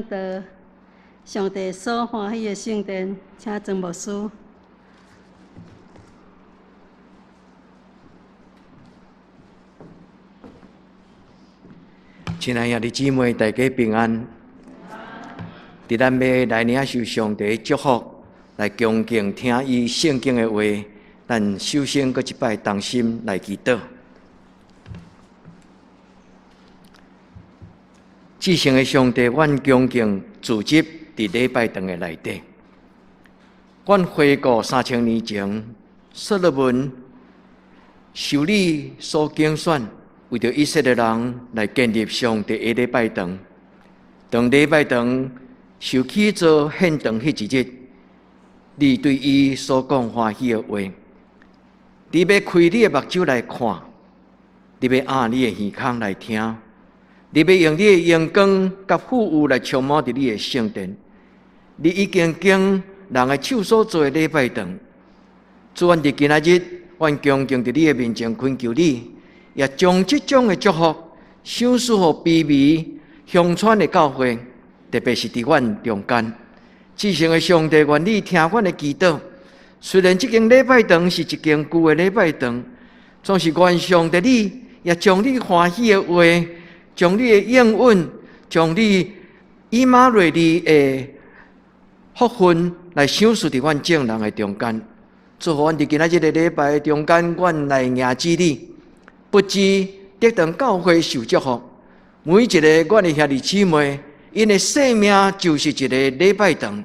道，上帝所歡喜的聖殿，請曾牧師。親愛兄弟姊妹，大家平安。佇咱欲來領受上帝祝福，來恭敬聽伊聖經的話，咱首先閣一擺同心來祈禱。至聖的上帝，阮恭敬聚集佇禮拜堂的內底。阮回顧3000年前，所羅門受你所揀選，為著以色列人來建立上帝的禮拜堂。當禮拜堂受起造獻堂彼一日，你對伊所講歡喜的話，你欲開你的目睭來看，你欲掩你的耳孔來聽。你欲用你的榮光佮富有來充滿佇你的聖殿，你已經經人的手所做的禮拜堂。主，阮佇今仔日，阮恭敬佇你的面前懇求你，也將這種的祝福賞賜予卑微鄉村的教會，特別是佇阮中間。至聖的上帝，願你聽阮的祈禱。雖然這間禮拜堂是一間舊的禮拜堂，總是願上帝你也將你歡喜的話，將你的應允，將你以馬內利的福分來賞賜佇阮眾人的中間。祝福阮佇今仔這个禮拜的中間，阮來迎接你，不止得當教會受祝福，每一个阮的兄弟姊妹，𪜶的生命就是一个禮拜堂，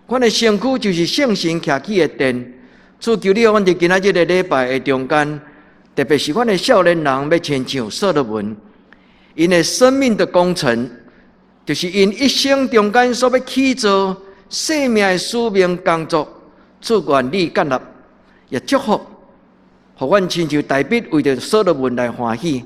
阮的身軀就是聖神徛起的殿。主求你，阮佇今仔這个禮拜的中間，特別是阮的少年人，欲親像所羅門。𪜶的生命的工程，就是𪜶一生中間所欲起造生命的使命工作。主願你建立，也祝福，予阮親像大衛為著所羅門來歡喜，予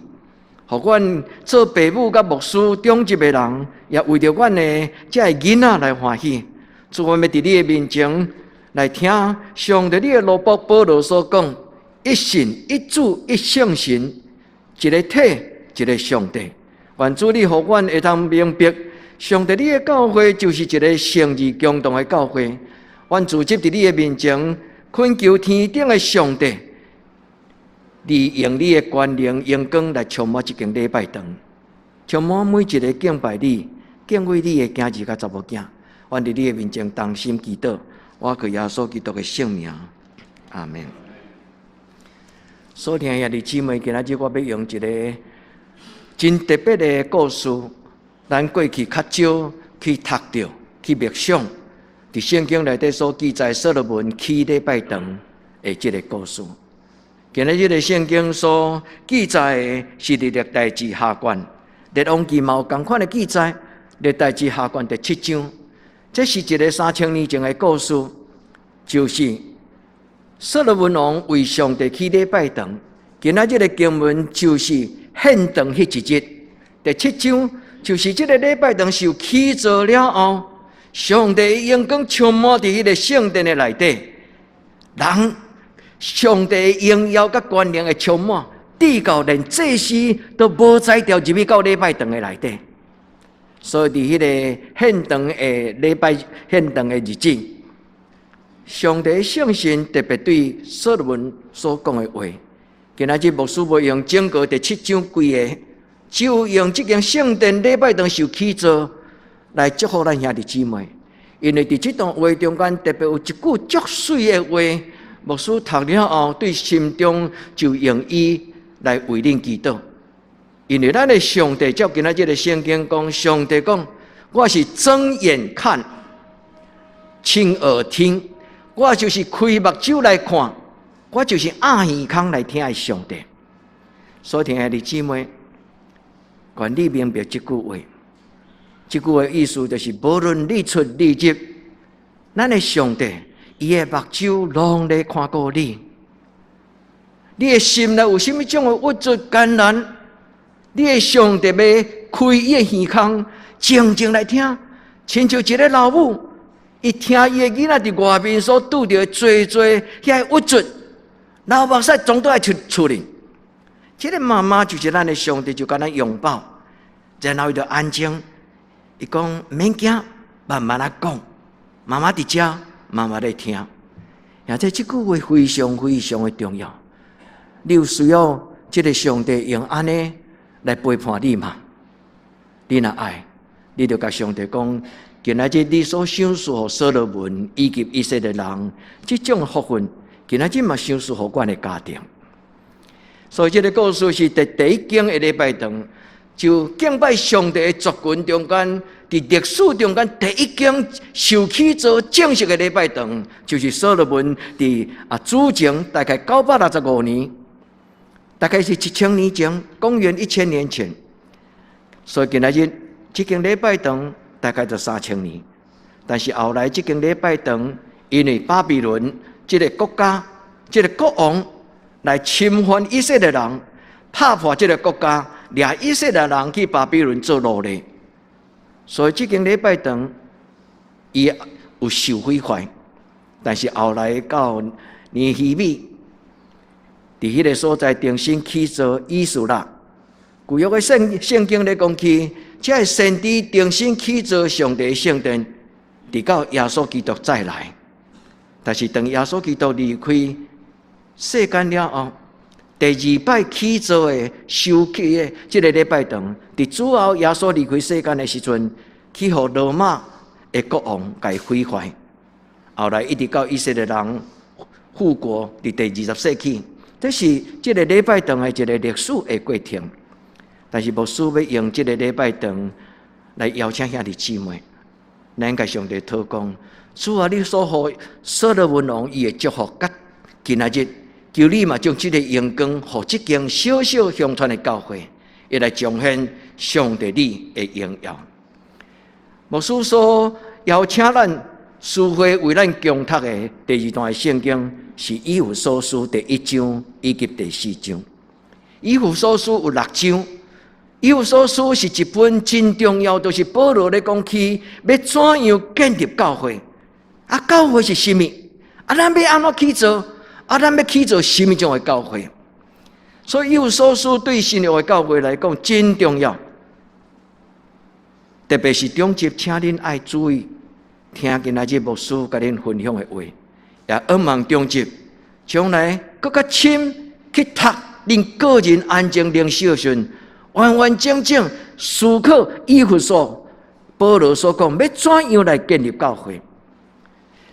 阮做爸母佮牧師長執的人，也為著阮的這个囡仔來歡喜。主，阮欲佇你的面前來聽上帝你的奴僕保羅所講：一信、一主、一聖神，一个體，一个上帝，願主你予阮會當明白，上帝你的教會就是一个誠意強壯的教會。阮聚集佇你的面前，懇求天頂的上帝，你用你的權能、榮光來充滿這間禮拜堂，充滿每一个敬拜你、敬畏你的囝兒佮查某囝。阮佇你的面前同心祈禱，我靠耶穌基督的聖名，阿們。所聽兄弟姊妹，今仔日我欲用一个真特別的故事，咱過去較少去讀著、去默想，佇聖經內底所記載所羅門起禮拜堂的這个故事。今仔日的聖經所記載的是佇歷代志下卷，列王記嘛有仝款的記載，歷代志下卷第七章，這是一个3000年前的故事，就是所羅門王為上帝起禮拜堂。今仔日的經文就是獻堂彼一日，第七章就是這个禮拜堂受起造了後，上帝榮光充滿佇彼个聖殿的內底，人上帝榮耀佮權能會充滿，直到連祭司都無才調入去到禮拜堂的內底。所以佇彼个獻堂的禮拜獻堂的日子，上帝聖神特別對所羅門所講的話。今仔日牧師無用整個第七章規个，就用這間聖殿禮拜堂受起造來祝福咱兄弟姊妹。因為佇這段話中間特別有一句足媠的話，牧師讀了後，對心中就用伊來為恁祈禱。因為咱的上帝照今仔日的聖經講，上帝講，我是睜眼看，親耳聽，我就是開目睭來看。我就是掩耳孔來聽的上帝。所以，親愛的姊妹，願你明白這句話。這句話意思就是，無論你出你入，咱的上帝，伊的目睭攏咧看顧你。你的心內有啥物種的鬱卒艱難，你的上帝欲開伊的耳孔，靜靜來聽，親像一个老母，伊聽伊的囡仔佇外面所拄著的濟濟遐個鬱卒。流目屎總都愛出出來。這个媽媽就是咱的上帝，就共咱擁抱，然後伊就安靜，伊講免驚，慢慢仔講，媽媽佇遮，媽媽咧聽。而且這句話非常非常的重要。你有需要這个上帝用按呢來陪伴你嗎？你若愛，你就共上帝講：今仔日你所賞賜予所羅門以及以色列人這種福分，今仔日嘛賞賜予阮的家庭。所以這个故事是佇第一間的禮拜堂，就敬拜上帝的族群中間，佇歷史中間第一間受起做正式的禮拜堂，就是所羅門佇主前大概965年，大概是1000年前，公元1000年前。所以今仔日這間禮拜堂大概就3000年，但是後來這間禮拜堂因為巴比倫這个國家、這个國王來侵犯以色列人，拍破這个國家，掠以色列人去巴比倫做奴隸，所以這間禮拜堂伊有受毀壞。但是後來到尼希米佇彼个所在重新起造以斯拉，舊約的聖經咧講起，這个先知重新起造上帝聖殿，直到耶穌基督再來。但是當耶穌基督離開世間了後，第二擺起造的修起的這个禮拜堂，佇主後耶穌離開世間的時陣，去予羅馬的國王共毀壞。後來一直到以色列人復國，佇第20世紀，這是這个禮拜堂的一个歷史的過程。但是牧師欲用這个禮拜堂來邀請兄弟姊妹，咱共上帝禱告，主啊，你所予所羅門王伊的祝福，佮今仔日，求你嘛將這个榮光，予這間小小鄉村的教會，會來彰顯上帝你的榮耀。牧師所邀請咱書會為咱共讀的第二段聖經，是以弗所書第一章以及第四章。以弗所書有六章。以弗所書是一本真重要，就是保羅咧講起欲怎樣建立教會。啊，教會是啥物？啊，咱欲按怎起造？啊，咱欲起造啥物種的教會？所以以弗所書對新約的教會來講真重要，特別是長執，請恁愛注意聽今仔日牧師共恁分享的話，也向望長執將來閣較深去讀恁個人安靜靈修的時陣，完完整整思考以弗所保羅所講，欲怎樣來建立教會？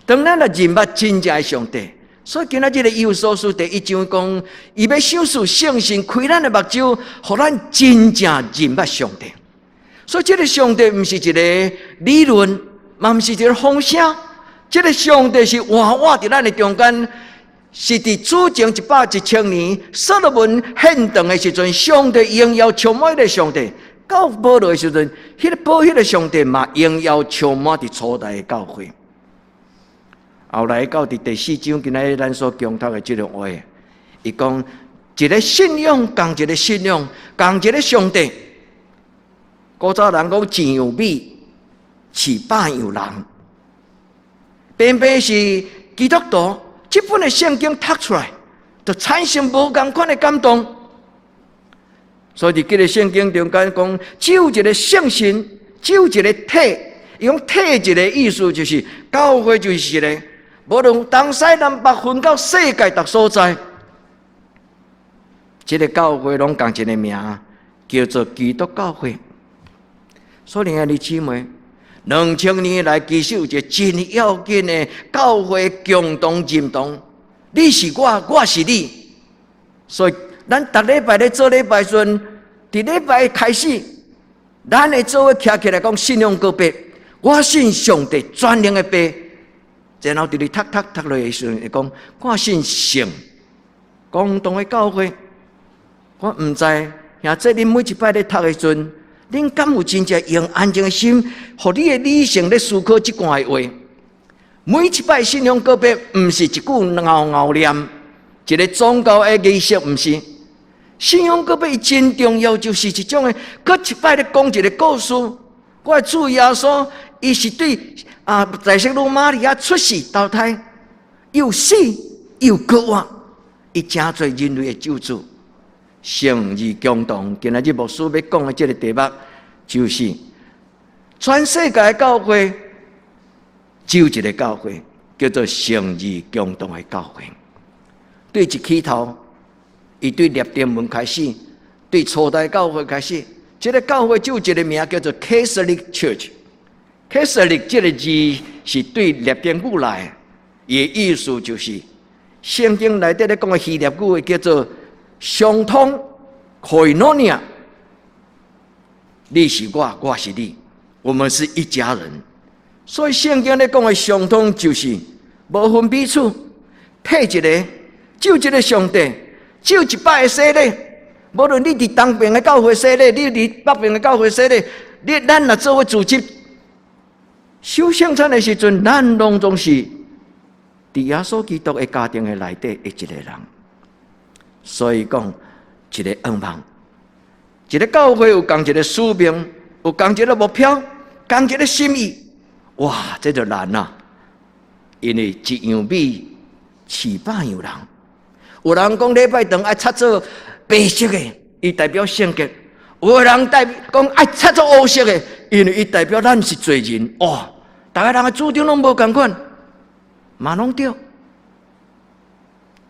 當咱來認捌真正的上帝，所以今仔日這个以弗所書第一章講，伊欲賞賜聖神開咱的目睭，予咱真正認捌上帝。所以這个上帝毋是一个理論，嘛毋是一个風聲，這个上帝是活活佇咱的中間。是佇主前一百一千年，所羅門獻堂的時陣，上帝榮耀充滿的上帝。到保羅的時陣，彼个保彼个上帝嘛榮耀充滿佇初代的教會。後來到佇第四章，今仔日咱所共讀的這个話，伊講一个信仰，仝一个信仰，仝一个上帝。古早人講一樣米飼百樣人，偏偏是基督徒。這本的聖經讀出來，就產生無仝款的感動。所以佇這个聖經中間講，只有一个聖神，只有一个體。用體一个意思就是教會就是一个，無論東西南北分到世界逐所在，這个教會攏仝一个名，叫做基督教會。所以，兄弟姊妹，2000年來，其實有一个真要緊的教會共同認同，你是我，我是你。所以，咱逐禮拜咧做禮拜時陣，佇禮拜開始，咱會做伙徛起來講信仰告白。我信上帝全能的父，然後佇咧讀讀讀落的時陣，會講我信聖共同的教會。我毋知，兄弟恁每一擺咧讀的時陣，恁敢有真正用安靜的心，予你的理性咧思考這段的話？每一擺信仰告白，毋是一句拗拗念，一个宗教的儀式，毋是。信仰告白真重要，就是一種的，閣一擺咧講一个故事。我的主耶穌，伊是對大聖女瑪利亞出世投胎，又死又復活，伊成做人類的救主。聖而共同，今仔日牧師欲講的這个題目，就是全世界的教會只有一个教會，叫做聖義共同的教會。對一起頭，伊對拉丁文開始，對初代教會開始，這个教會只有一个名叫做 Catholic Church。Catholic 這个字是對拉丁語來的，伊的意思就是聖經內底咧講的希臘語叫做相通 Koinonia。你是我，我是你，我們是一家人。所以聖經咧講的相通就是無分彼此，體一个，只有一个上帝，只有一擺的洗禮。無論你佇東邊的教會洗禮，你佇北邊的教會洗禮，你咱若做伙組織守聖餐的時陣，咱攏總是佇耶穌基督的家庭的內底的一个人。所以講，一个願望，一个教會有仝一个使命，有仝一个目標，仝一个心意。哇，這就難啊！因為一樣米飼百樣人，有人講禮拜堂愛擦做白色的，伊代表聖潔；有的人代表講愛擦做烏色的，因為伊代表咱是罪人。哇，逐个人的主張攏無仝款，嘛攏對。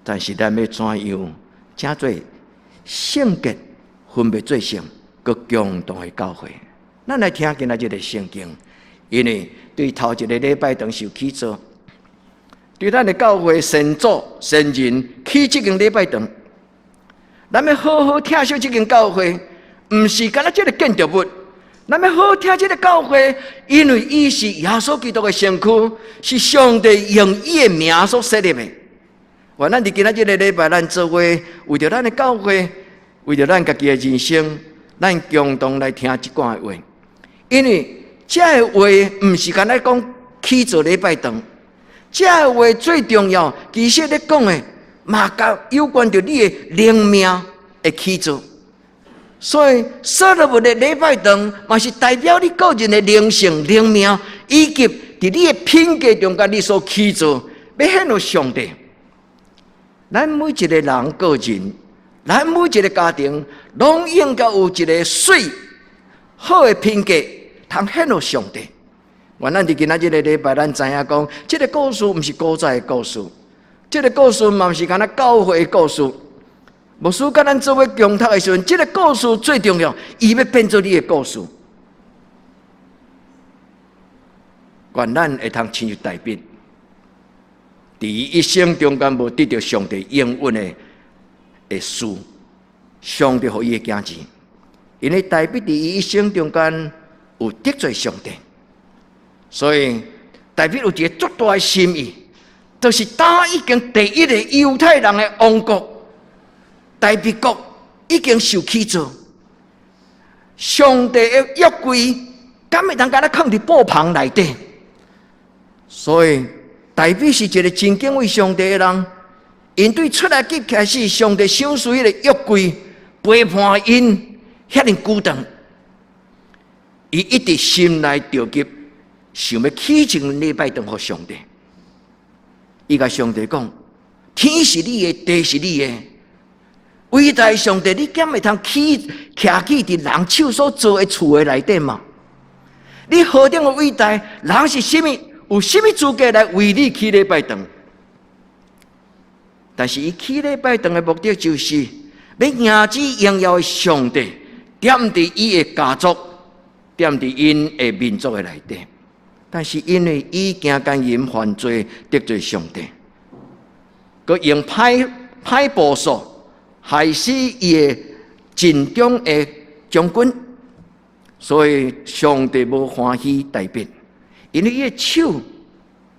但是咱欲怎樣，成做聖潔，分別做聖，閣共同的教會？咱來聽今仔日的聖經，因為對頭一个禮拜堂受起造，對咱的教會先祖先人起這間禮拜堂，咱欲好好疼惜這間教會，毋是干焦這个建築物，咱欲好好疼這个教會，因為伊是耶穌基督的身軀，是上帝用伊的名所設立的。願咱佇今仔這个禮拜，咱做伙為著咱的教會，為著咱家己的人生，咱共同來聽這段的話，因為這个話毋是干焦講起造禮拜堂，這个話最重要，其實咧講的嘛，佮有關著你的靈命的起造。所以，所羅門的禮拜堂嘛是代表你個人的靈性、靈命，以及佇你的品格中間你所起造，欲顯露上帝。咱每一个人個人，咱每一个家庭，攏應該有一个媠好的品格，通顯露上帝。願咱佇今仔這个禮拜，咱知影講，這个故事毋是古早的故事，這个故事嘛毋是干焦教會的故事。牧師佮咱做伙共讀的時陣，這个故事最重要，伊欲變做你的故事。願咱會通親像大衛，佇伊一生中間無得著上帝應允的事，上帝予伊的囝兒，因為大衛佇伊一生中間有得罪上帝，所以大衛有一个足大的心意，就是當已經第一个猶太人的王國，大衛國已經受起造，上帝的約櫃敢會當干焦囥佇布棚內底？所以大衛是一个真敬畏上帝的人，𪜶對出埃及開始，上帝賞賜彼个約櫃陪伴𪜶遐爾久長，伊一直心內著急，想欲起一間禮拜堂予上帝。伊共上帝講：天是你的，地是你的。偉大上帝，你敢會通起徛起佇人手所造的厝的內底嗎？你何等的偉大，人是啥物？有啥物資格來為你起禮拜堂？但是伊起禮拜堂的目的，就是欲迎接榮耀的上帝，踮佇伊的家族，踮佇𪜶的民族的內底。但是因為伊驚姦淫犯罪得罪上帝，閣用歹歹部屬害死伊的陣中的將軍，所以上帝無歡喜大衛，因為伊的手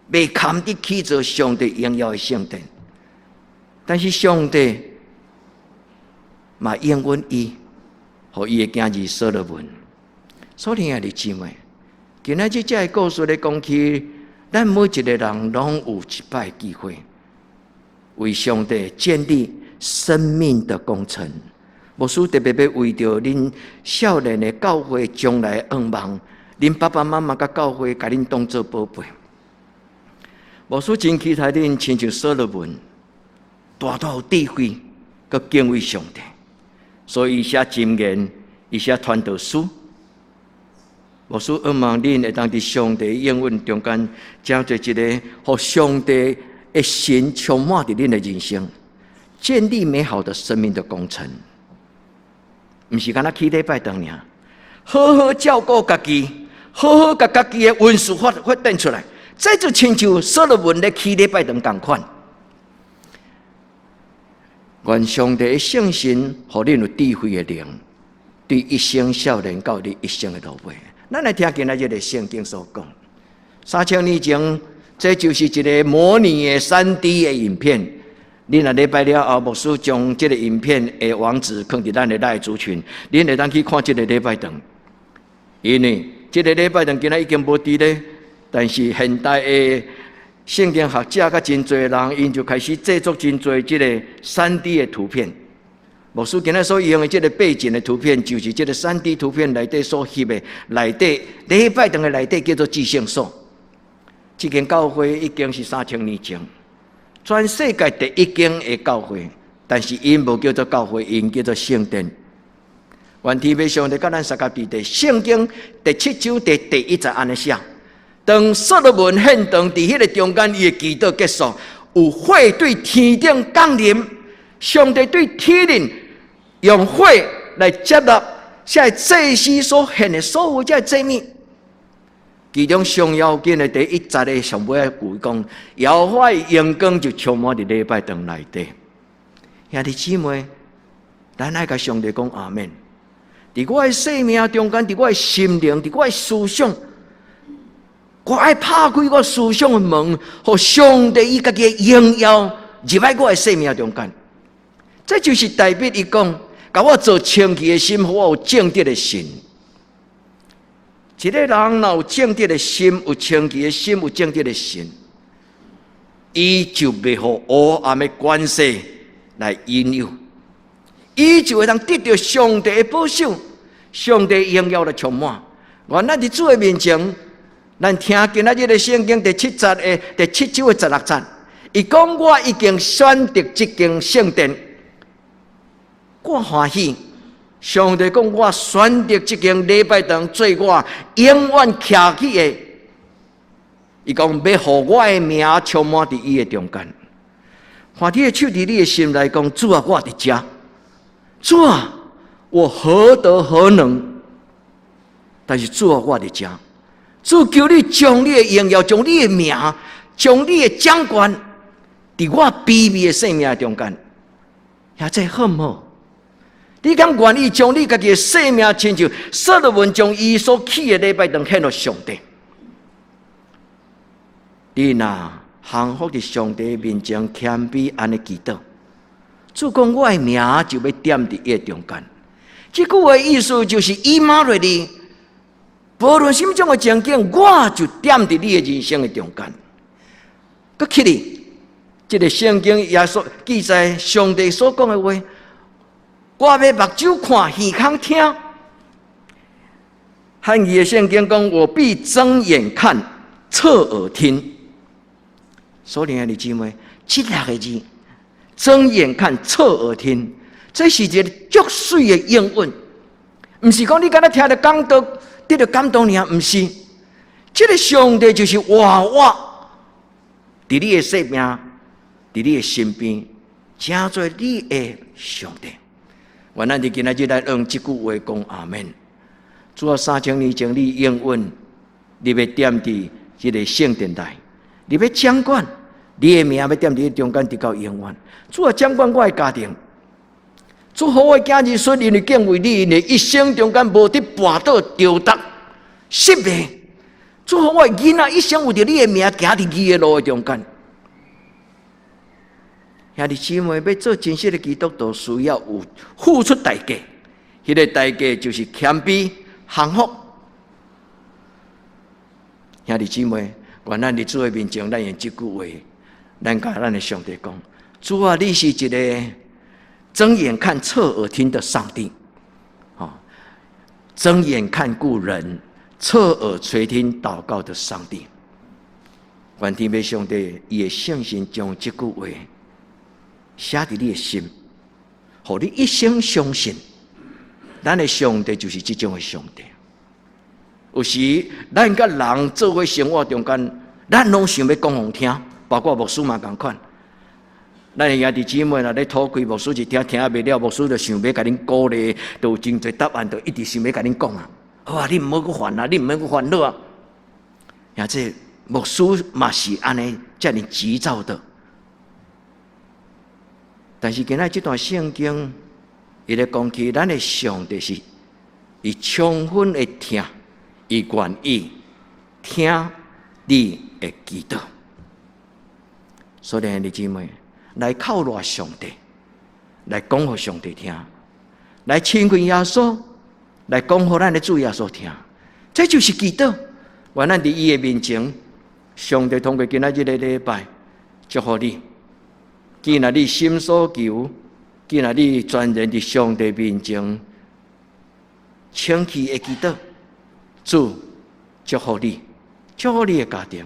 袂堪得起造上帝榮耀的聖殿。但是上帝嘛應允伊，予伊的囝兒所羅門。所以兄弟姊妹，今仔日這个故事咧講起，咱每一個人攏有一擺機會，為上帝建立生命的工程。牧師特別欲為著恁少年的教會將來的願望，恁爸爸媽媽佮教會共恁當做寶貝。牧師真期待恁親像所羅門，大大有智慧，閣敬畏上帝。所以伊寫箴言，伊寫傳道書。牧師向望恁會當佇上帝應允中間，成做一個予上帝的神充滿佇恁的人生，建立美好的生命的工程。毋是干焦去禮拜堂爾，好好照顧家己，好好共家己的恩賜發展出來。這就親像所羅門咧起禮拜堂仝款。願上帝的聖神，予恁有智慧的靈，對一生少年到你一生的落尾。咱來聽今仔日的聖經所講，3000年前，這就是一個模擬的3D 的影片。恁若禮拜了後，牧師將這個影片的網址放佇咱的賴族群，恁會當去看這個禮拜堂。因為這個禮拜堂今仔已經無佇咧，但是現代的聖經學者佮真濟人，𪜶就開始製作真濟這個3D 的圖片。牧師今仔所用的這個背景的圖片，就是這個3D 圖片內底所翕的內底禮拜堂的內底叫做至聖所。這間教會已經是3000年前，全世界第一間的教會，但是𪜶無叫做教會，𪜶叫做聖殿。願天父上帝佮咱相佮佇咧聖經第七章第一節按呢寫：當所羅門獻堂佇彼個中間，伊的祈禱結束，有火對天頂降臨，上帝對天頂用火來接納，這祭司所獻的所有這祭物。其中上要緊的第一節的上尾一句講，耶和華的榮光就充滿佇禮拜堂內底。兄弟姊妹，咱愛共上帝講阿們。佇我的生命中間，佇我的心靈，佇我的思想，我愛拍開我思想的門，予上帝伊家己的榮耀入來我的生命中間。這就是大衛伊講，共我造清潔的心，予我有正直的心。一個人若有正直的心，有清潔的心，有正直的心，伊就袂予黑暗的權勢來引誘，伊就會當得著上帝的保守，上帝榮耀來充滿。願咱佇主的面前，咱聽今仔日的聖經第七節的第七章的16節，伊講我已經選擇這間聖殿，我歡喜。上帝講我選擇這間禮拜堂做我永遠徛起的。伊講欲予我的名充滿佇伊的中間。看你的手佇你的心內講，主啊，我佇遮。主啊，我何德何能？但是主啊，我佇遮。主求你將你的榮耀、將你的名、將你的掌權，佇我卑微的生命中間，遐這好毋好？你敢願意將你家己的生命親像所羅門將伊所起的禮拜堂獻予上帝？你若降服佇上帝面前謙卑按呢祈禱，主講我的名就欲踮佇伊的中間。這句話意思就是以馬內利，無論啥物種的情景，我就踮佇你的人生的中間。閣起哩，這个聖經也所記載上帝所講的話。我欲目睭看，耳孔聽。漢語的聖經講：我必睜眼看，側耳聽。所以兄弟姊妹，這六个字，睜眼看，側耳聽，這是一个足媠的應允，毋是講你干焦聽著講道得著感動爾，毋是。這个上帝就是活活，佇你的生命，佇你的身邊，成做你的上帝。願咱佇今仔日來用這句話講阿們。主啊，3000年前你應允，你欲踮佇這个聖殿內，你欲掌管，你的名欲踮佇中間，直到永遠。主啊，掌管我的家庭，祝福我的囝兒孫，因為敬畏你，𪜶的一生中間無得跋倒、著觸、失敗。祝福我的囡仔一生為著你的名，行佇義的路的中間。兄弟姊妹，欲做真實的基督徒，需要有付出代價。彼个代價就是謙卑、降服。兄弟姊妹，願咱佇主的面前，咱用這句話，咱共咱的上帝講：主啊，你是一個睜眼看、側耳聽的上帝。哦，睜眼看顧人、側耳垂聽禱告的上帝。願天父上帝伊的聖神將這句話寫佇你的心，予你一生相信，咱的上帝就是這種的上帝。有時咱佮人做伙生活中間，咱攏想欲講予聽，包括牧師嘛仝款。咱的兄弟姊妹若咧討開牧師一聽聽袂了，牧師就想欲共恁鼓勵，就有真濟答案，就一直想欲共恁講啊。好啊，你毋好閣煩啊，你毋免閣煩惱啊。兄這牧師嘛是按呢遮爾急躁的。但是今仔這段聖經，伊咧講起咱的上帝是，伊充分的聽，伊願意聽你的祈禱。所以兄弟姊妹，來靠賴上帝，來講予上帝聽，來親近耶穌，來講予咱的主耶穌聽，這就是祈禱。願咱佇伊的面前，上帝通過今仔這個禮拜祝福你。既然你心所求，既然你全然佇上帝面前，清氣的祈禱，主祝福你，祝福你的家庭，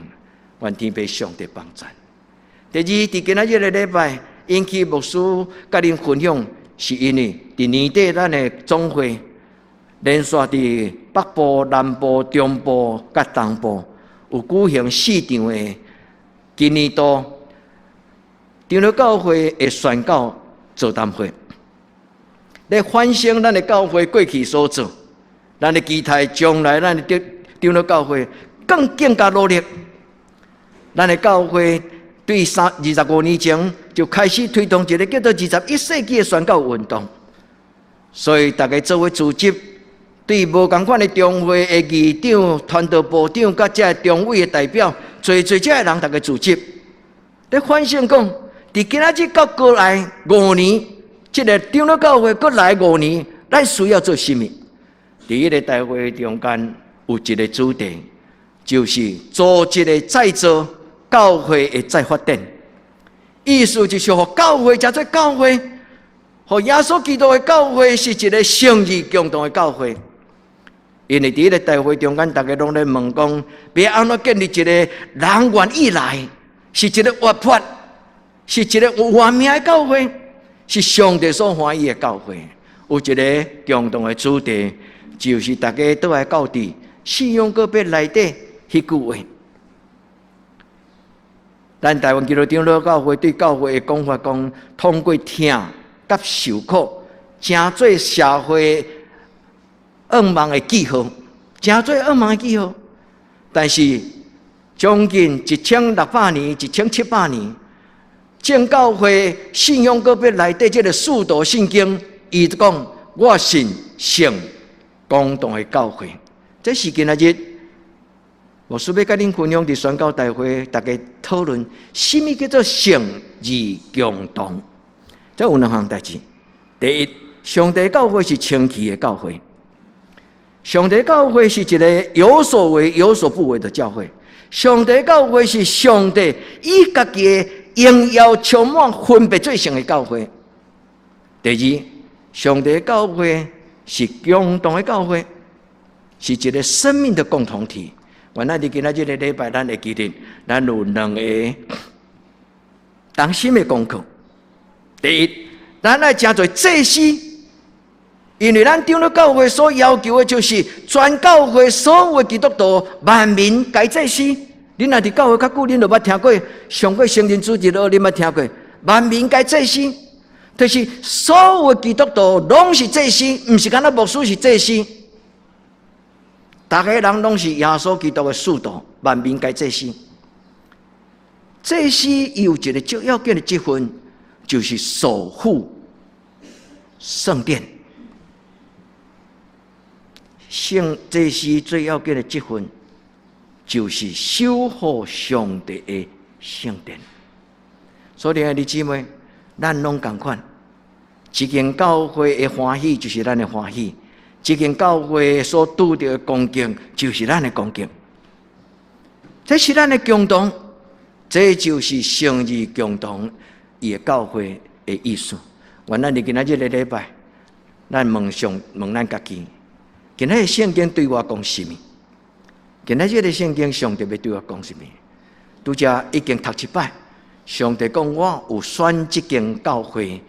願天父上帝幫贊。第二，佇今仔這個禮拜，引起牧師佮恁分享，是因為佇年底咱的總會連續佇北部、南部、中部佮東部有舉行四場的今年度長老教會的宣教座談會，來反省咱的教會過去所做，咱的期待將來咱的長老教會更加努力，咱的教會對25年前就開始推動一個叫做21世紀的宣教運動，所以大家做伙組織，對無仝款的中會的議長、傳道部長，佮這中委的代表，濟濟這个人，大家組織，咧反省講，佇今仔日到過來五年，這個長老教會閣來五年，咱需要做啥物？佇彼個大會中間有一個主題，就是組織的再造。教會的再發展，意思就是予教會成做教會，予耶穌基督的教會是一個誠意強壯的教會。因為佇彼個大會中間，大家攏咧問講，欲按怎建立一個人願意來，是一個活潑，是一個有活命的教會，是上帝所歡喜的教會。有一個共同的主題，就是大家倒來到佇信仰告白內底彼句話。咱台灣基督長老教會對教會的講法講，通過疼佮受苦，成做社會願望的記號，成做願望的記號。但是將近1600年、1700年，正教會信仰告白內底這個使徒信經，伊就講我信聖公同的教會，這是今仔日。牧師欲佮恁分享佇宣教大會，大家討論啥物叫做聖而共同。這有兩項代誌。第一，上帝教會是清氣的教會。上帝教會是一個有所為有所不為的教會。上帝教會是上帝以家己的榮耀充滿分別做聖的教會。第二，上帝教會是共同的教會，是一個生命的共同體。願咱佇今仔這個禮拜，咱會記得，咱有兩個同心的功課。第一，咱愛成做祭司，因為咱長老教會所要求的就是全教會所有的基督徒萬民皆祭司。恁若佇教會較久，恁就捌聽過上過成人主日學，恁捌聽過萬民皆祭司，就是所有的基督徒攏是祭司，毋是干焦牧師是祭司。逐个人攏是耶穌基督的使徒，萬民皆祭司。祭司伊有一個最要緊的職分，就是守護聖殿。聖祭司最要緊的職分，就是守護上帝的聖殿。所以，兄弟姊妹，咱攏仝款，一間教會的歡喜，就是咱的歡喜。這間教會所拄著的光景，就是咱的光景。這是咱的共同，這就是聖而共同伊的教會的意思。願咱佇今仔這個禮拜，咱問上問咱家己，今仔的聖經對我講啥物？今仔這個聖經上帝欲對我講啥物？拄才已經讀一擺，上帝講我有選這間教會，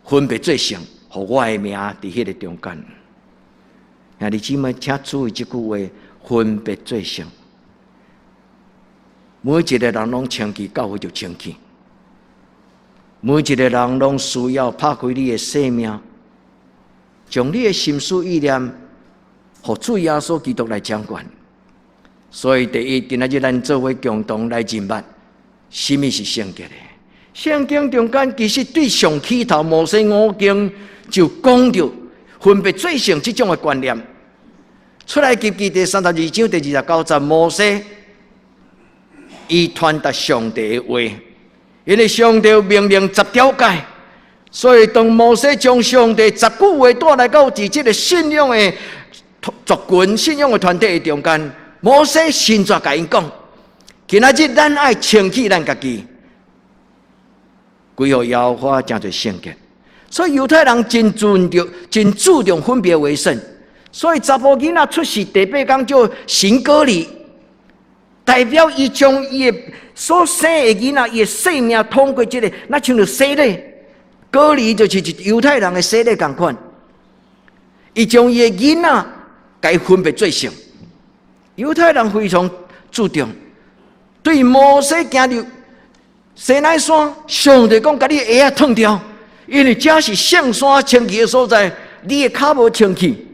分別做聖，予我的名佇彼個中間。兄弟姊妹，請注意這句話：分別做聖。每一个人攏清氣，教會就清氣。每一个人攏需要拍開你的生命，將你的心思意念，予主耶穌基督來掌管。所以第一，今仔日咱做伙共同來認捌，啥物是聖潔的？聖經中間其實對上起頭摩西五經就講著分別做聖這種的觀念。出埃及記第32章第29節，摩西伊傳達上帝的話，因為上帝命令十條誡，所以當摩西將上帝十句話帶來到佇這个信仰的族群、信仰的團體的中間，摩西先怎共𪜶講：今仔日咱愛清氣咱家己，歸予耶和華成做聖潔。所以猶太人真尊重、真注重分別為聖。所以查埔囡仔出世第八工叫行割禮，代表伊將伊的所生的囡仔，伊的生命通過這个，若像著洗禮，割禮就是猶太人的洗禮仝款。伊將伊的囡仔共伊分別做聖。猶太人非常注重，對摩西行入西奈山，上帝講，共你鞋仔脫掉，因為這是聖山清氣的所在，你的跤無清氣。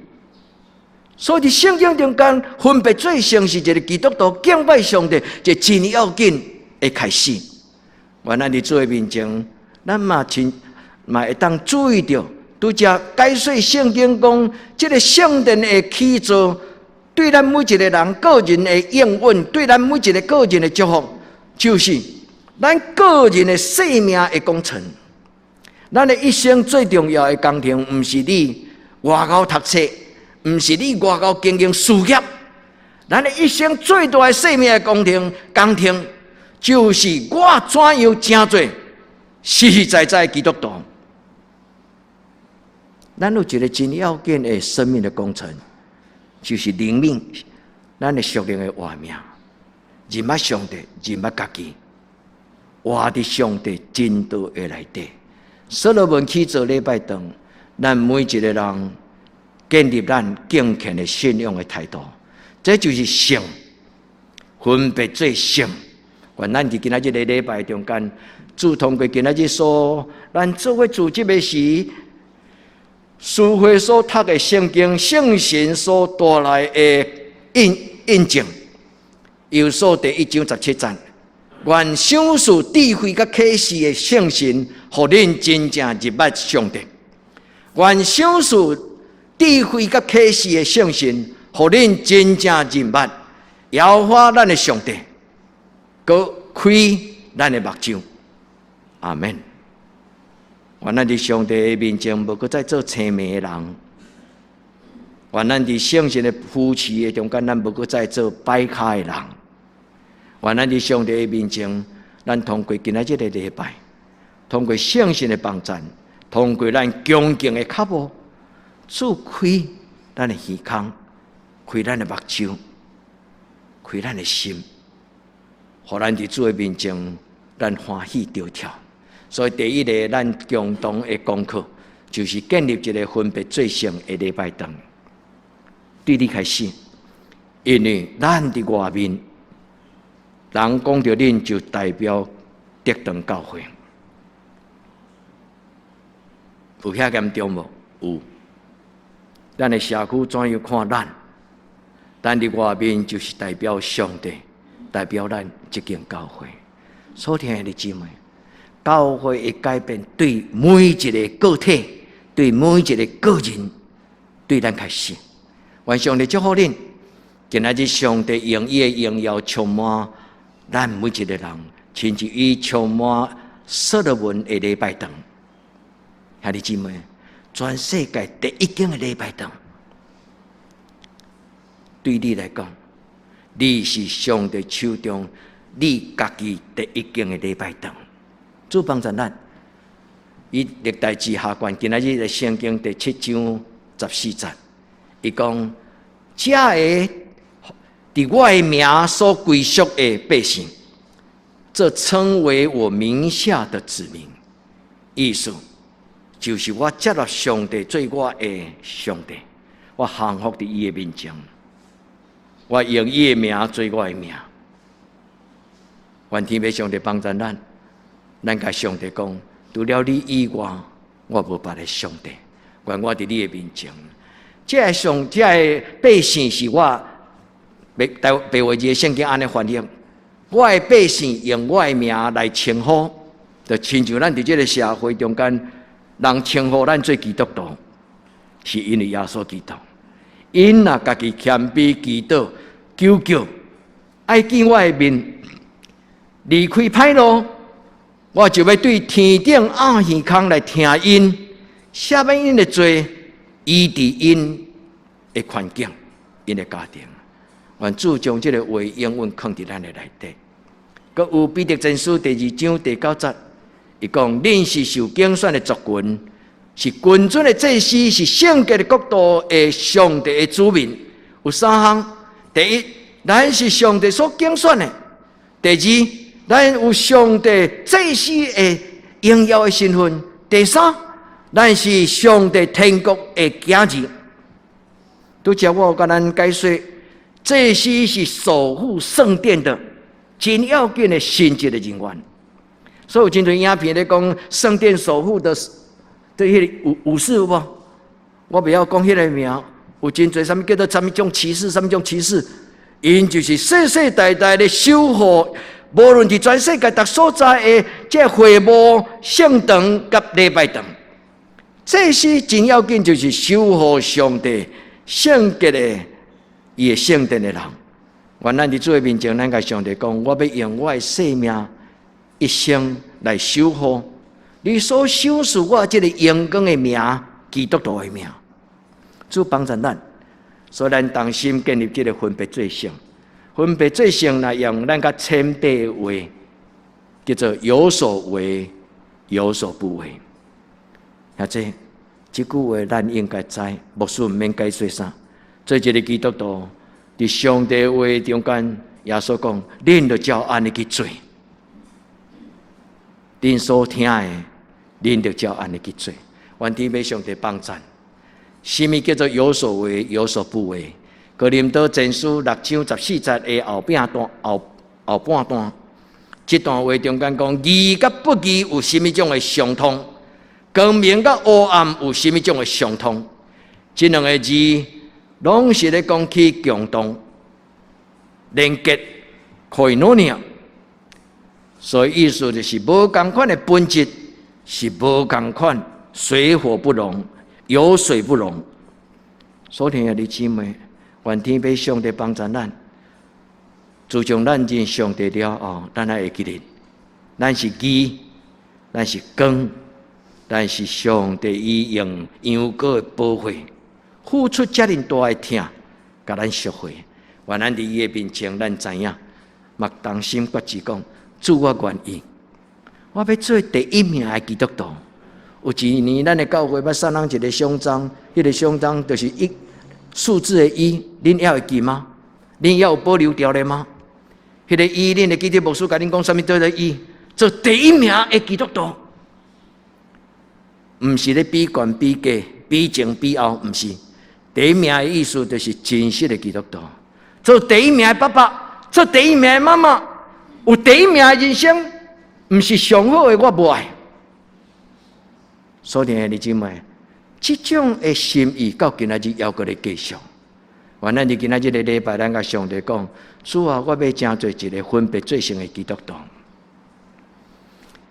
所以佇聖經中間分別做聖是一个基督徒敬拜上帝一个真要緊的開始。願咱佇主的面前，咱嘛親嘛會當注意著，拄才解說聖經講，這个聖殿的起造，對咱每一个人個人的應允，對咱每一个個人的祝福，就是咱個人的生命的工程。咱的一生最重要的工程，毋是你偌𠢕讀冊，毋是你偌𠢕經營事業。咱的一生最大的生命的工程，工程就是我怎樣成做實實在在的基督徒。咱有一个真要緊的生命的工程，就是靈命，咱的屬靈的活命，認捌上帝，認捌家己，活佇上帝真道的內底。所羅門起造禮拜堂，咱每一个人建立咱敬虔的信仰的態度，這就是聖，分別做聖。願咱佇今仔日个禮拜中間，主通過今仔日所咱做伙組織的時，書會所讀的聖經，聖神所帶來的印印證，以弗所第1章17節，願賞賜智慧佮啟示的聖神，予恁真正認捌上帝。願賞賜智慧佮啟示的聖神，予恁真正認捌耶和華咱的上帝，閣開咱的目睭。阿門。願咱佇上帝的面前，無閣再做青盲的人。願咱佇聖神的扶持的中間，咱無閣再做跛跤的人。願咱佇上帝的面前，咱通過今仔這个禮拜，通過聖神的幫贊，通過咱恭敬的腳步，主開咱的耳孔，開咱的目睭，開咱的心，予咱佇主的面前，咱歡喜著跳。所以第一个，咱共同的功課，就是建立一个分別做聖的禮拜堂。對你開始，因為咱佇外面，人講著恁就代表德堂教會，有遐嚴重無？有。咱的社區怎樣看咱？咱佇外面就是代表上帝，代表咱這間教會。所聽的姊妹，教會的改變對每一个個體，對每一个個人，對咱開始。願上帝祝福恁。今仔日上帝用伊的榮耀充滿咱每一个人，親像伊充滿所羅門的禮拜堂。兄弟姊妹，全世界第一間的禮拜堂，對你來講，你是上帝手中你家己第一間的禮拜堂。主幫助咱，以歷代志下卷今仔日的聖經第7章14節，伊講：這个佇我的名所歸屬的百姓，這稱為我名下的子民，意思就是我接納上帝做我的上帝，我降服佇伊的面前。我用伊的名做我的名。願天父上帝幫助咱，咱共上帝講，除了你以外，我無別个上帝。願我佇你的面前，這个百姓是我白白話字的聖經按呢翻譯，我的百姓用我的名來稱呼，就親像咱佇這个社會中間，人稱呼咱做基督徒，是因為耶穌基督。𪜶若家己謙卑祈禱，求叫，愛見我的面，離開歹路，我就欲對天頂鴨耳空來聽𪜶，赦免𪜶的罪，醫治𪜶的環境，𪜶的家庭。願主將這个話永遠囥佇咱的內底。閣有彼得前書第二章第九節，伊講：恁是受揀選的族群，是君尊的祭司，是聖潔的國度的上帝的子民。有三項：第一，咱是上帝所揀選的；第二，咱有上帝祭司的榮耀的身份；第三，咱是上帝天國的子兒。拄才我共咱解說，祭司是守護聖殿的真要緊的神職的人員。所以有真濟影片咧講聖殿守護的，對彼个武士有無？我袂曉講彼个名，有真濟啥物叫做啥物種騎士，啥物種騎士，𪜶就是世世代代咧守護，無論佇全世界逐所在的這會幕、聖堂佮禮拜堂，這是真要緊，就是守護上帝聖潔的伊的聖殿的人。願咱佇主的面前，咱共上帝講，我欲用我的性命一生來守護你所賞賜我這个榮光的名，基督徒的名。主幫助咱，所以咱同心建立這个分別做聖。分別做聖，來用咱較淺白的話，叫做有所為，有所不為。或者這句話咱應該知，牧師毋免解說啥。做一个基督徒，佇上帝話中間，耶穌講：恁著照按呢去做。恁所聽的，恁著照按呢去做。願天父上帝幫贊。啥物叫做有所為，有所不為？哥林多前書六章十四節的後半段，後半段，這段話中間講，義佮不義有啥物種的相通？光明佮黑暗有啥物種的相通？這兩個字攏是咧講起共同連結，koinonia。所以意思就是無仝款的本質是無仝款，水火不容，油水不容。所聽的弟姊妹，願天父上帝幫助咱。自從咱認上帝了後，咱愛會記得，咱是義，咱是光，咱是上帝伊用羊羔的寶血，付出遮爾大的疼，共咱贖回。願咱佇伊的面前，咱知影，嘛同心決志講，主我願意，我欲做第一名的基督徒。有一年，咱的教會欲送人一个獎章，彼个獎章就是一數字的一，恁猶會記嗎？恁猶有保留著咧嗎？彼个一，恁會記得牧師共恁講啥物叫做一？做第一名的基督徒，毋是咧比懸比低、比前比後，毋是。第一名的意思就是真實的基督徒，做第一名的爸爸，做第一名的媽媽，有第一名的人生，毋是上好的，我無愛。所以兄弟姊妹，這種的心意到今仔日猶閣咧繼續。願咱佇今仔日个禮拜，咱共上帝講：主啊，我欲成做一个分別做聖的基督徒，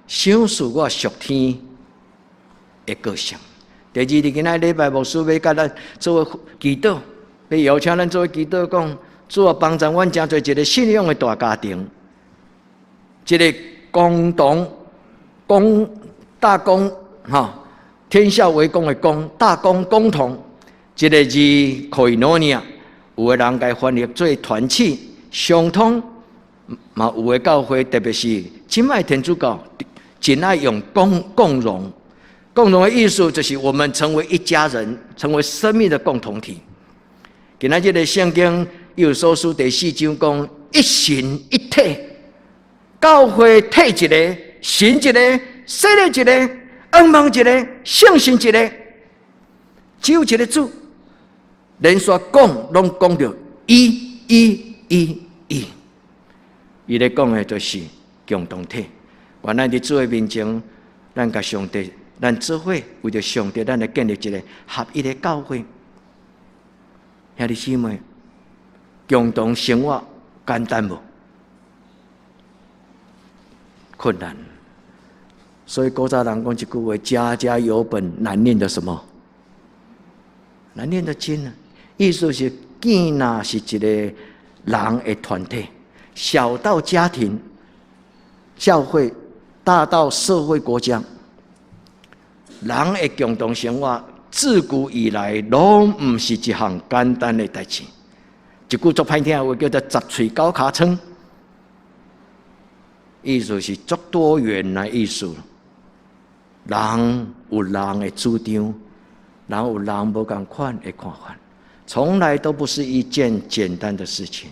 賞賜我屬天的個性。第二，佇今仔禮拜，牧師欲共咱做祈禱，欲邀請咱做祈禱，講主啊，幫助阮成做一个信仰的大家庭，一个共同公大公吼，天下為公的公，大公共同，這个字 koinonia，有的人共翻譯做團契、相通，嘛有的教會，特別是這擺天主教，真愛用共共榮。共榮的意思就是我們成為一家人，成為生命的共同體。今仔這个聖經以弗所書第四章講一神一體，教會體一个，神一个，洗禮一个，仰望一个，信心一个，只有一个主，連續講攏講著一。一一一。伊咧講的就是共同體。原來佇主的面前，咱共上帝，咱做伙為著上帝，咱來建立一個合一的教會。兄弟姊妹，共同生活簡單無？困難。所以古早人講一句話：家家有本難念的什麼？難念的經啊！意思是，見若是一個人的團體，小到家庭、教會，大到社會、國家，人的共同生活，自古以來攏毋是一項簡單的代誌。一句足歹聽的話叫做“十喙九尻川”，意思是足多元的意思。人有人的主張，人有人無仝款的看法，從來都不是一件簡單的事情。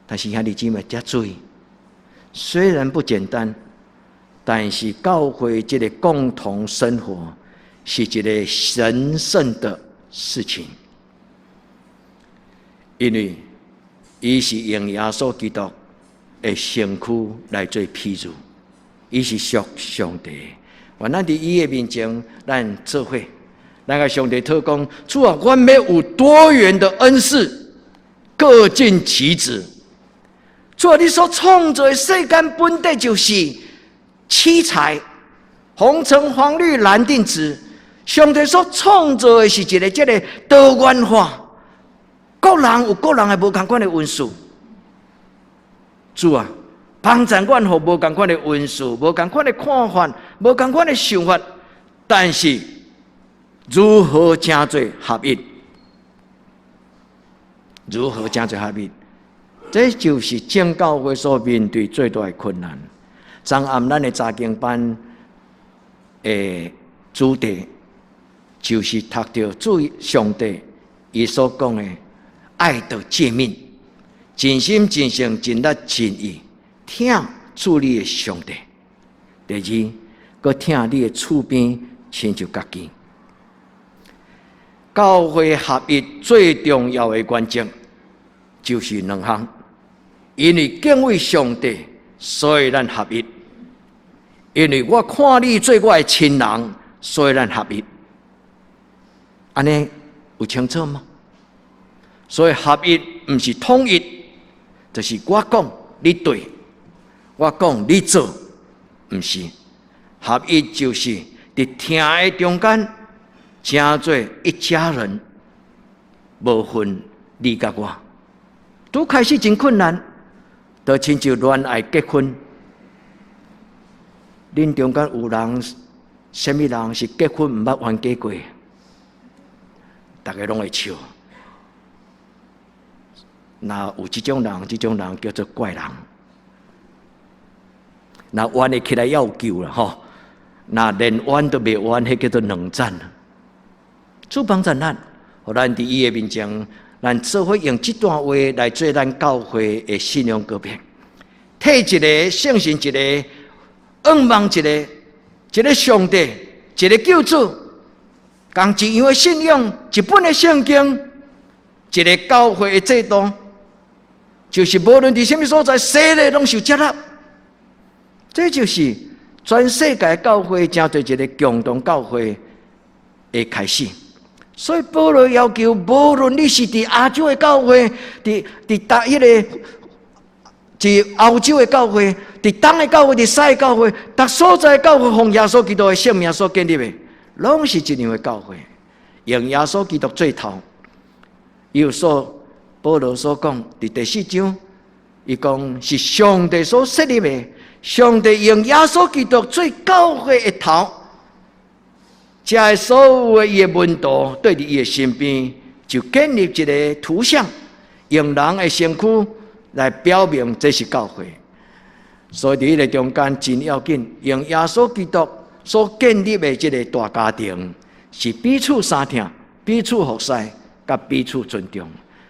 但是兄弟姊妹，遮注意，雖然不簡單，但是教會這個共同生活是一個神聖的事情，因為伊是用耶穌基督的身軀來做譬喻，伊是屬上帝。願咱佇伊的面前，咱做伙，咱共上帝禱講：主啊，阮欲有多元的恩賜，各盡其職。主啊，你所創造的世間本底就是七彩，紅橙黃綠藍靛紫。上帝所創造的是一個這个多元化，各人有各人的無仝款的恩賜。主啊，幫助阮予無仝款的恩賜，無仝款的看法，無仝款的想法，但是如何成做合一？如何成做合一？這就是正教會所面對最大的困難。昨暗咱的查經班的主題，就是讀著主上帝伊所講的愛的誡命，盡心盡性盡力盡意疼主你的上帝。第二，閣疼你的厝邊親像家己。教會合一最重要的原則就是兩項，因為敬畏上帝，所以咱合一；因為我看你做我的親人，所以咱合一。按呢有清楚嗎？所以合一毋是統一，就是我講你對，我講你做，毋是。合一就是佇疼的中間，成做一家人，無分你佮我。拄開始真困難，就親像戀愛結婚，恁中間有人，啥物人是結婚毋捌冤家過？逐家攏會笑。若有這種人，這種人叫做怪人。若冤會起來猶有救啦吼，若連冤都袂冤，彼叫做冷戰。主幫助咱，予咱佇伊的面前，咱做伙用這段話來做咱教會的信仰告白。體一個，聖神一个，向望一个，一个上帝，一个救主，仝一樣的信仰，一本的聖經，一个教會的制度，就是無論佇啥物所在，洗禮攏受接納。這就是全世界教會成做一个共同教會的開始。所以保羅要求，無論你是佇亞洲的教會，佇佇彼个佇歐洲的教會，佇東的教會，佇西的教會，逐所在教會奉耶穌基督的聖名所建立的，攏是一樣的教會，用耶穌基督做頭。伊有所保羅所講，佇第四章，伊講是上帝所設立的，上帝用耶穌基督做教會的頭，遮所有的伊的門徒對佇伊的身邊，就建立一个圖像，用人的身軀來表明這是教會。所以佇彼个中間真要緊，用耶穌基督所建立的這个大家庭，是彼此相疼、彼此服侍、佮彼此尊重。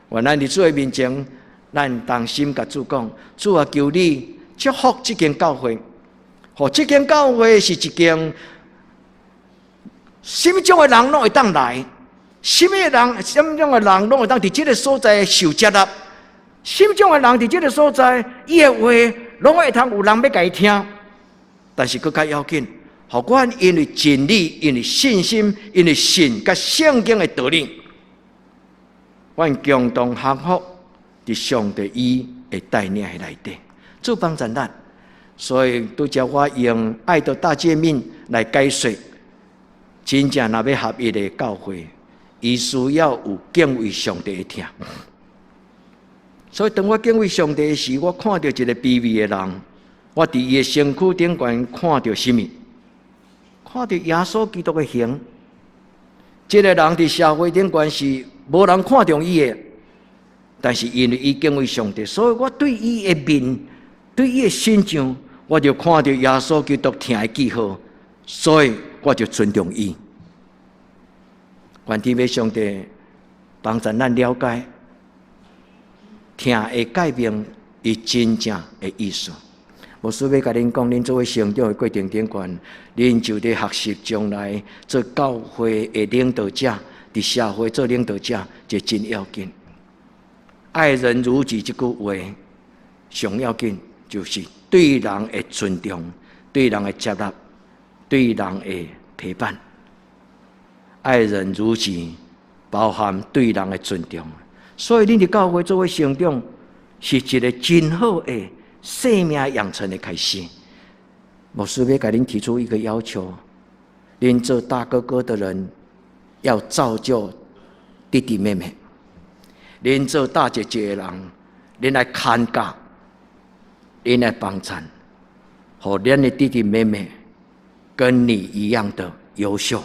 願咱佇主的面前，咱同心共主講：主啊，求你祝福這間教會，予這間教會是一間，啥物種的人攏會當來，啥物人、啥物種的人攏會當佇這个所在受接納。心重的人佇這个所在，伊的話攏會通有人欲共伊聽，但是閣較要緊，予阮因為真理、因為信心、因為信佮聖經的道理，阮共同降服佇上帝伊的帶領的內底，主幫助咱。所以拄才我用愛的大誡命來解說，真正若欲合一的教會，伊需要有敬畏上帝的疼。所以當我敬畏上帝的時，我看著一个卑微的人，我佇伊的身軀頂懸看著啥物？看著耶穌基督的形。這个人佇社會頂懸是無人看重伊的，但是因為伊敬畏上帝，所以我對伊的面、對伊的身上，我就看著耶穌基督疼的記號，所以我就尊重伊。願天父上帝幫助咱了解疼的誡命伊真正的意思。牧師欲共恁講，恁做伙成長的過程頂懸，恁就佇學習將來做教會的領導者，佇社會做領導者，這真要緊。愛人如己這句話，上要緊就是對人的尊重，對人的接納，對人的陪伴。愛人如己，包含對人的尊重。所以，恁佇教會做伙成長，是一个真好的生命養成的開始。牧師欲共恁提出一個要求：恁做大哥哥的人，要造就弟弟妹妹；恁做大姐姐的人，恁來看教，恁來幫贊，予恁的弟弟妹妹跟你一樣的優秀。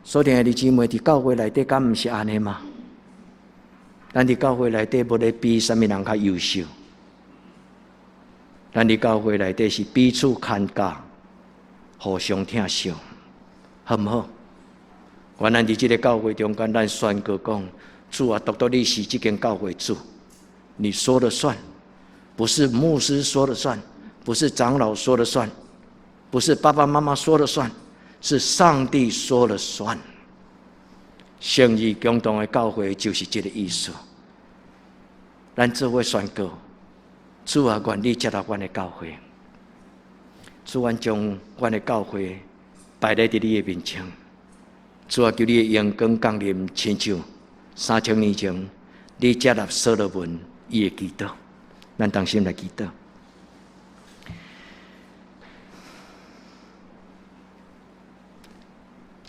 所以，兄弟姊妹佇教會內底，敢毋是按呢嗎？咱佇教會內底無咧比啥物人較優秀，咱佇教會內底是彼此牽教，互相疼惜，好毋好？原來佇這个教會中間，咱宣告講：主啊，獨獨你是這間教會主，你說了算，不是牧師說了算，不是長老說了算，不是爸爸媽媽說了算，是上帝說了算。誠意共同的教會就是這个意思。咱做伙宣告：主啊，願你接納阮的教會。主，阮將阮的教會擺佇你的面前。主啊，求你的榮光降臨，親像3000年前你接納所羅門伊的祈禱。咱同心來祈禱。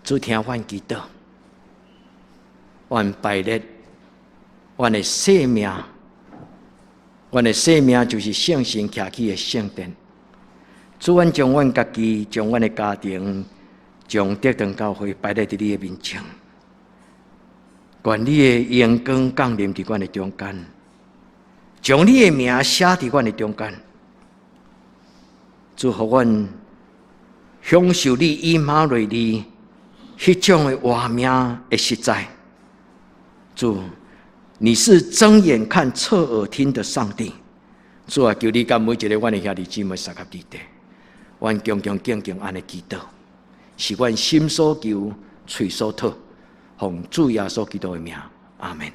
主聽阮祈禱，阮擺列阮的生命，阮的生命就是聖神徛起的聖殿。主，阮將阮家己，將阮的家庭，將德堂教會擺佇你的面前。願你的榮光降臨佇阮的中間，將你的名寫佇阮的中間。主，予阮享受你以馬內利彼種的活命的實在。主，你是睜眼看、側耳聽的上帝。主啊，求你佮每一个阮的兄弟姊妹相佮佇底，阮恭恭敬敬按呢祈禱，是阮心所求、喙所禱，奉主耶穌基督的名，阿門。